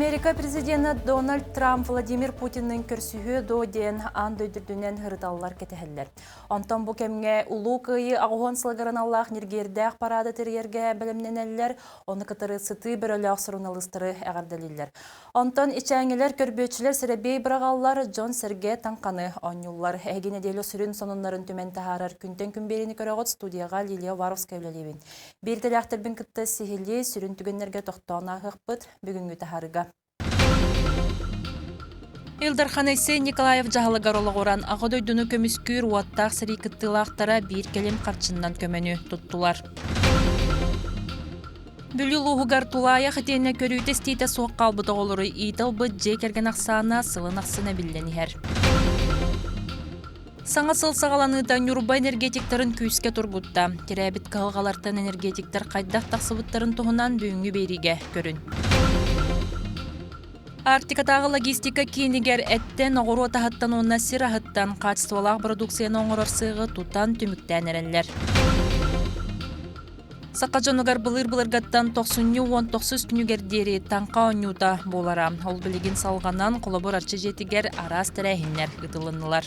Америка президенэ Дональд Трамп Владимир Путинныын көрсүһүө дуо диэн аан дойду үрдүнэн ырыталлар кэтэһэллэр. Онтон бу кэмҥэ Улуу Кыайыы аҕыһуон сылыгар аналлаах ньиргиэрдээх параады тэрийэргэ бэлэмнэнэллэр, ону кытары сытыы бөрөлөөх суруналыыстары эҕэрдэлииллэр. Онтон ичээҥилэр, көрбүөччүлэр сэрэбиэй быраҕаллар, дьон-сэргэ таҥханы оонньууллар. Эһиги нэдиэлэ сүрүн сонуннарын түмэн таһаарар күнтэн күн биэриини көрөҕүт студияҕа Лилия Уваровская үлэлиибин. Биир идэлээхтэрбин кытта сиһилии сүрүн түгэннэргэ тохтоон ааһыахпыт бүгүҥҥү таһаарыыга. Ил Дархан Айсен Николаев дьаһалыгар олоҕуран Аҕа дойдуну көмүскүүр уоттаах сэрии кыттыылаахтара биир кэлим харчыннан көмөнү туттулар. Бүлүү улууһугар тулаайах итиэннэ көрүүтэ-истиитэ суох хаалбыт оҕолору иитэ ылбыт дьиэ кэргэн ахсаана сылын ахсын эбиллэн иһэр. Саҥа сыл саҕаланыыта Ньурба энергетиктарын күүскэ тургутта. Тирээбит кыһалҕалартан энергетиктэр хайдах тахсыбыттарын туһунан бүгүҥҥү биэриигэ көрүн. Арктикатааҕы логистика киинигэр эттэн, оҕуруот аһыттан уонна сир аһыттан хаачыстыбалаах бородууксуйаны оҥорор сыаҕы тутан түмүктээн эрэллэр. Саха дьонугар былыр-былыргаттан тохсунньу уон тохсус күнүгэр диэри таҥха оонньуута буолара. Ол билигин салҕанан, холобур, Арчы дьиэтигэр араас тэрээһиннэр ыытылыннылар.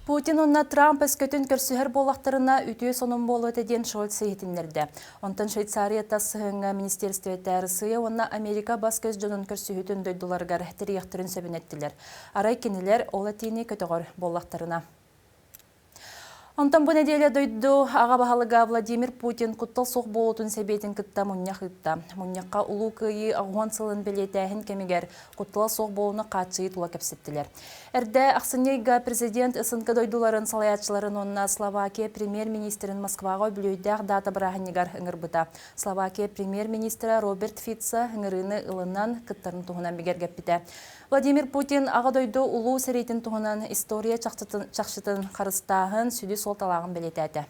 Путин уонна Трамп өскөтүн көрсүһэр буоллахтарына, үтүө сонун буолуо этэ диэн Шольц иһитиннэрдэ. Онтон Швейцария тас сыһыаҥҥа министиэристибэтэ Арассыыйа уонна Америка бас-көс дьонун көрсүһүүтүн дойдуларыгар тэрийиэхтэрин сөбүн эттилэр. Арай кинилэр ол этиини көтөҕөр буоллахтарына. Онтон бу нэдиэлэ дойду аҕа баһылыга Владимир Путин куттал суох буолуутун сэбиэтин кытта мунньах ыытта. Мунньахха Улуу Кыайыы аҕыһуон сылын бэлиэтээһин кэмигэр куттала суох буолууну хааччыйыы тула кэпсэттилэр. Эрдэ ахсынньы ыйга президент СНК дойдуларын салайааччыларын уонна Словакия премьер-министрин Москваҕа үбүлүөйдээх даата бырааһынньыгар ыҥырбыта. Словакия премьер-министрэ Роберт Фица ыҥырыыны ылынан кыттарын туһунан бигэргэппитэ. Владимир Путин Аҕа дойду Улуу сэриитин туһунан история чахчытын харыстааһын сүдү суолталааҕын бэлиэтээтэ.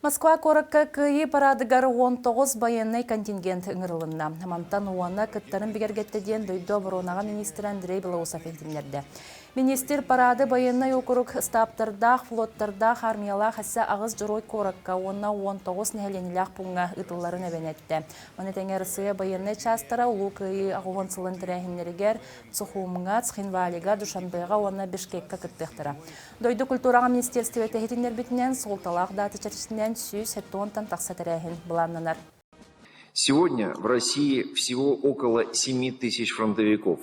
Москва куоракка Кыайыы парадыгар 19 байыаннай контингент ыҥырылынна. Мантан уона кыттарын бигэргэттэ диэн дойду оборонаҕа министрэ Андрей Белоусов иһитиннэрдэ. Министр парады байыаннай округ ыстааптардаах, флоттардаах, армиялаах эссе аҕыс дьоруой куоракка уонна 19 нэһилиэнньэлээх пууҥҥа ыытылларын эбэн эттэ. Маны тэҥэ Арассыыйа байыаннай чаастара Улуу Кыайыы аҕыһуон сылын тэрээһиннэригэр Сухумҥа, Цхинвалига, Душанбеҕа уонна Бишкекка кыттыахтара. Дойду культураҕа министиэристибэтэ иһитиннэрбитинэн, суолталаах даата чэрчитинэн 170-тан тахса тэрээһин былааннанар. Сегодня в России всего около 7 тысяч фронтовиков.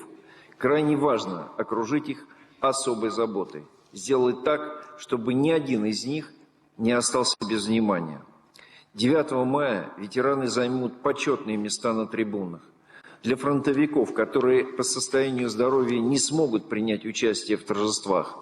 Крайне важно окружить их особой заботой. Сделать так, чтобы ни один из них не остался без внимания. 9 мая ветераны займут почетные места на трибунах. Для фронтовиков, которые по состоянию здоровья не смогут принять участие в торжествах,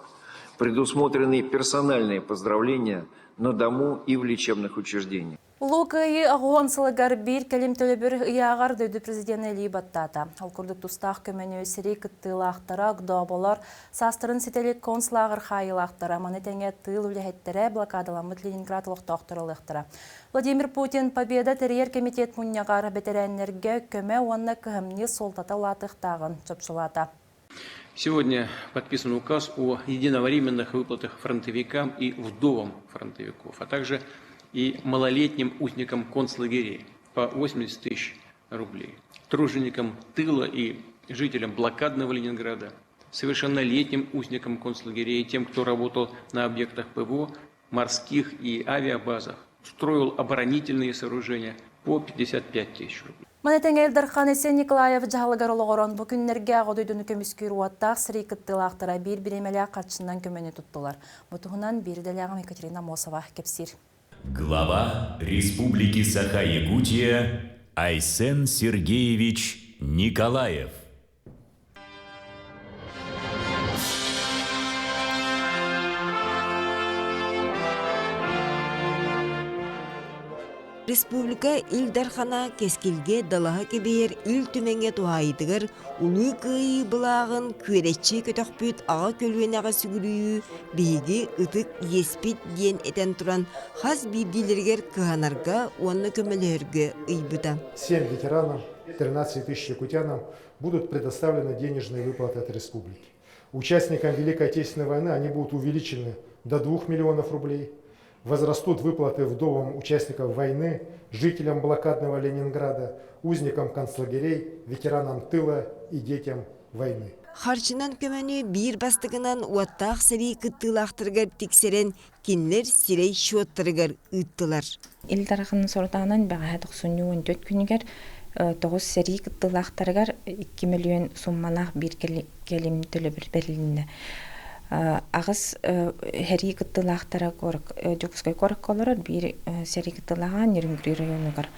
предусмотрены персональные поздравления на дому и в лечебных учреждениях. Улуу Кыайыы аҕыһуон сылыгар биир кэлим төлөбүр ыйааҕар дойду президенэ илии баттаата. Ол курдук тустаах көмөнү сэрии кыттыылаахтара, огдооболор, саастарын ситэ илик концлааҕыр хаайыылаахтара, маны тэҥэ тыыл үлэһиттэрэ, блокадаламмыт Ленинград олохтоохторо ылыахтара. Владимир Путин Победа тэрийэр кэмитиэт мунньаҕар бэтэрээннэргэ көмө уонна кыһамньы суолтата улаатыахтааҕын чопчулаата. Сегодня подписан указ о единовременных выплатах фронтовикам и вдовам фронтовиков, а также и малолетним узникам концлагерей по 80 тысяч рублей, труженикам тыла и жителям блокадного Ленинграда, совершеннолетним узникам концлагерей, тем, кто работал на объектах ПВО, морских и авиабазах, строил оборонительные сооружения по 55 тысяч рублей. Маны тэҥэ Ил Дархан Айсен Николаев дьаһалыгар олоҕуран бу күннэргэ Аҕа дойдуну көмүскүүр уоттаах сэрии кыттыылаахтара биир бириэмэлээх харчынан көмөнү туттулар. Бу туһунан биир идэлээҕим Екатерина Аммосова кэпсиир. Глава Республики Саха-Якутия Айсен Сергеевич Николаев. Республика Ил Дархана кэскилгэ далаһа кэбиһэр Ил Түмэҥҥэ туһаайыытыгар Улуу Кыайыы былааҕын күөрэччи көтөхпүт аҕа көлүөнэҕэ сүгүрүйүү биһиги ытык иэспит диэн этэн туран хас биирдиилэригэр кыһанарга уонна көмөлөһөргө ыйбыта. Всем ветеранам, 13 тысяч якутянам будут предоставлены денежные выплаты от республики. Участникам Великой Отечественной войны они будут увеличены до 2 миллионов рублей. Возрастут выплаты вдовам участников войны, жителям блокадного Ленинграда, узникам концлагерей, ветеранам тыла и детям войны. Харчынан көмөнү биир бастакынан уоттаах сэрии кыттыылаахтарыгар тиксэрэн, кинилэр сирэй счеттарыгар ыыттылар. Ил Дархан сорутаанан бэҕэһээ тохсунньу 14 күнүгэр тоҕус сэрии кыттыылаахтарыгар 2 мөлүйүөн суммалаах биир кэлим төлөбүр бэрилиннэ. Аҕыс сэрии кыттыылаахтара Дьокуускай куоракка олорор, биир сэрии кыттыылааҕа Нерюнгри районугар.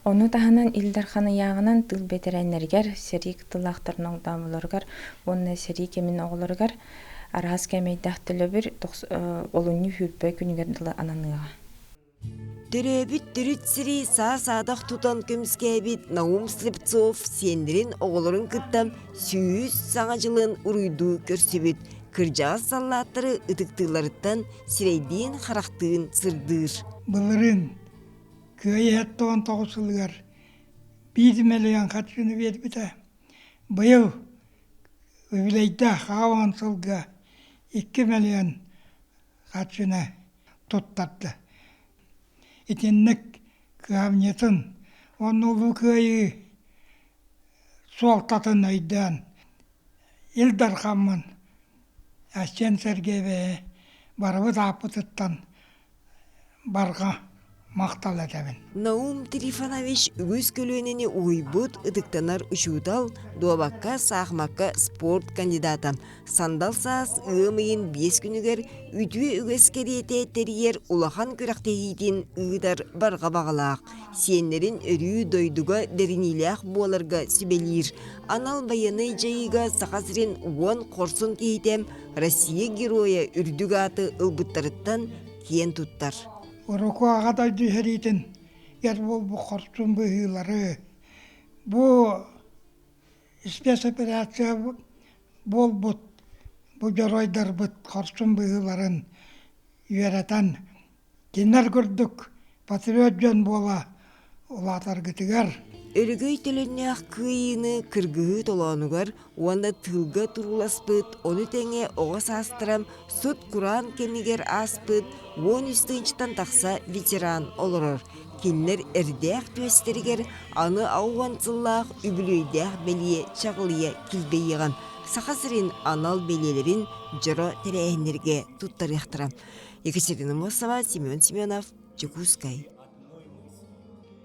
Ону таһынан Ил Дархан ыйааҕынан тыыл бэтэрээннэригэр, сэрии кыттыылаахтарын оҥдоомолоругар уонна сэрии кэмин оҕолоругар араас кээмэйдээх төлөбүр олунньу сүүрбэ күнүгэр дылы ананыаҕа. Төрөөбүт төрүт сири саа-саадах тутан көмүскээбит Наум Слепцов сиэннэрин оҕолорун кытта сүүс саҥа дьылын уруйдуу көрсүбүт кырдьаҕас саллааттары ытыктыылларыттан сирэйдиин-харахтыын сырдыыр. Былырыын Кыайыы 79 сылыгар биир мөлүйүөн харчыны биэрбитэ. Быйыл үбүлүөйдээх аҕа сылга 2 мөлүйүөн харчыны туттарда. Итинник кыһамньытын уонна Улуу Кыайыы суолтатын өйдөөн Ил Дархаммын Айсен Сергеевиһи барыбыт ааппытыттан барҕа махтал этэбин. Наум Трифонович үгүс көлүөнэни уһуйбут ытыктанар учуутал, дуобакка, саахымакка спорт кандидата. Сандал саас ыам ыйын биэс күнүгэр үтүө үгэс кэриэтэ тэрийэр улахан күрэхтэһиитин ыытар барҕа баҕалаах, сиэннэрин өрүү дойдуга бэриниилээх буоларга сүбэлиир. Анал байыаннай дьайыыга Саха сирин уон хорсун киһитэ Россия Геройа үрдүк ааты ылбыттарыттан киэн туттар. Урукку Аҕа дойду сэриитин эр буолбут хорсун быһыылары бу спецоперация буолбут бу дьоруойдарбыт хорсун быһыыларын үөрэтэн кинилэр курдук патриот дьон буола улаатаргытыгар Өрөгөй төлөннөөх кыайыыны кыргыһыы толоонугар уонна тыылга турууласпыт, ону тэҥэ оҕо саастара сут-кураан кэмигэр ааспыт 13 тыһыынчаттан тахса ветеран олорор. Кинилэр эрдээх түөстэригэр аны 60 сыллаах үбүлүөйдээх бэлиэ чаҕылыйа килбэйиэҕэ. Саха сирин анал бэлиэлэрин дьоро тэрээһиннэргэ туттарыахтара. Екатерина Мосова, Семен Семенов, Дьокуускай.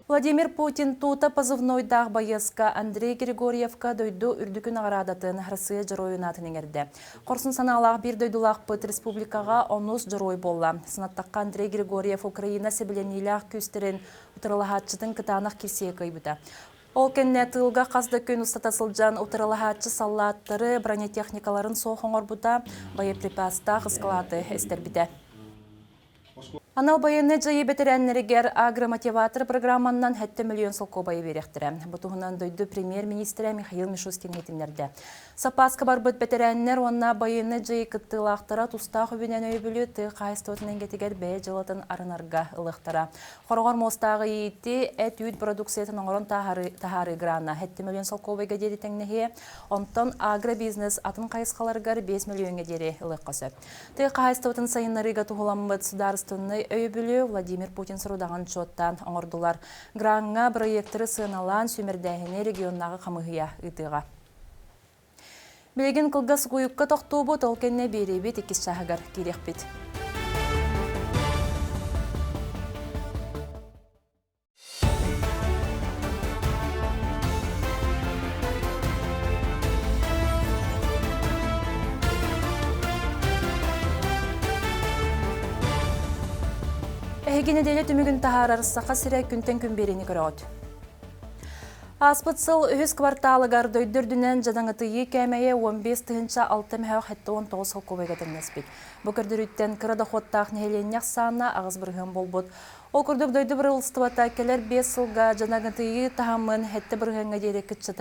Владимир Путин тута позывнойдаах байыаска Андрей Григорьевка дойду үрдүкү наҕараадатын Россия Дьоруойун аатын иҥэрдэ. Хорсун санаалаах биир дойдулаахпыт республикаҕа онус дьоруой буолла. Санаттахха Андрей Григорьев Украина сэбилэниилээх күүстэрин утарылаһааччытын кытаанах кирсиэ кыайбыта. Ол кэннэ тыылга хас да күн устата сылдьан утарылаһааччы саллааттары бронетехникаларын суох оҥорбута, боеприпастаах ыскылааты эстэрбитэ. Анал байыаннай дьайыы бэтэрээннэригэр агромотиватор программаннан 7 миллион солкуобайы биэриэхтэрэ. Бу туһунан дойду премьер-министрэ Михаил Мишустин иһитиннэрдэ. Саппааска барбыт бэтэрээннэр уонна байыаннай дьайыы кыттыылаахтара тустаах үбүнэн өйөбүлү тыа хаһаайыстыбатын эйгэтигэр бэйэ дьыалатын арынарга ылыахтара. Хороҕор муостааҕы иитии эт-үүт продукциятын оҥорон таһаарыы грана 7 миллион солкуобайга диэри тэҥнэһиэ, онтон агробизнес атын хайысхаларыгар 5 миллиоҥҥа диэри ылыахха сөп. Тыа хаһаайыстыбатын сайыннарыыга туһуламмыт судаарыстыбаннай өйөбүлү Владимир Путин сорудаҕын учуоттаан оҥордулар. Граҥҥа бырайыактары сыаналаан сүүмэрдээһини регионнааҕы хамыыһыйа ыытыаҕа. Билигин кылгас угуйукка тохтуубут, ол кэннэ биэриибит иккис чааһыгар киириэхпит. Эһиги нэдиэлэ түмүгүн таһаарар Саха сирэ күнтэн күн биэриини көрөҕүт. Ааспыт сыл үһүс кварталыгар дойду үрдүнэн дьадаҥытыйыы кээмэйэ 15 тыһыынча 6 мөһөөх 79 солкуобайга тэҥнэспит. Бу көрдөрүүттэн кыра дохуоттаах нэһилиэнньэ ахсаана 8% буолбут. Ол курдук дойду бырабыыталыстыбата кэлэр 5 сылга дьадаҥытыйыы таһымын 7 бырыһыаҥҥа диэри кыччатар.